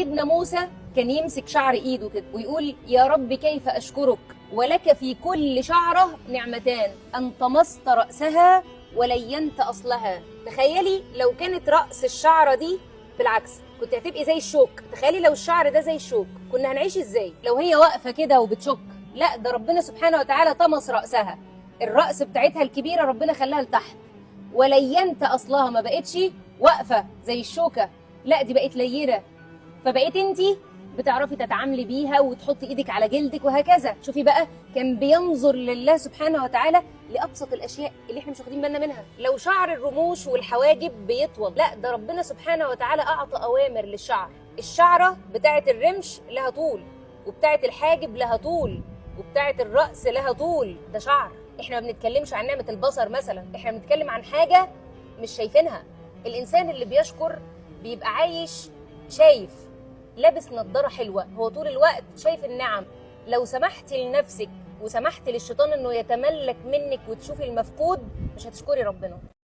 سيدنا موسى كان يمسك شعر ايده كده ويقول يا رب كيف اشكرك ولك في كل شعره نعمتان، ان طمست راسها ولينت اصلها. تخيلي لو كانت راس الشعرة دي بالعكس كنت هتبقي زي الشوك. تخيلي لو الشعر ده زي الشوك كنا هنعيش ازاي؟ لو هي واقفة كده وبتشك، لا ده ربنا سبحانه وتعالى طمس راسها، الراس بتاعتها الكبيرة ربنا خلاها لتحت، ولينت اصلها، ما بقتش واقفة زي الشوكة، لا دي بقت لينه، فبقيت انت بتعرفي تتعاملي بيها وتحطي ايدك على جلدك وهكذا. شوفي بقى كان بينظر لله سبحانه وتعالى لابسط الاشياء اللي احنا مش واخدين بالنا منها. لو شعر الرموش والحواجب بيطول، لا ده ربنا سبحانه وتعالى اعطى اوامر للشعر. الشعرة بتاعه الرمش لها طول، وبتاعه الحاجب لها طول، وبتاعه الراس لها طول، ده شعر. احنا ما بنتكلمش عن نعمه البصر مثلا، احنا بنتكلم عن حاجة مش شايفينها. الانسان اللي بيشكر بيبقى عايش شايف، لابس نظاره حلوة، هو طول الوقت شايف النعم. لو سمحتي لنفسك وسمحتي للشيطان انه يتملك منك وتشوفي المفقود، مش هتشكري ربنا.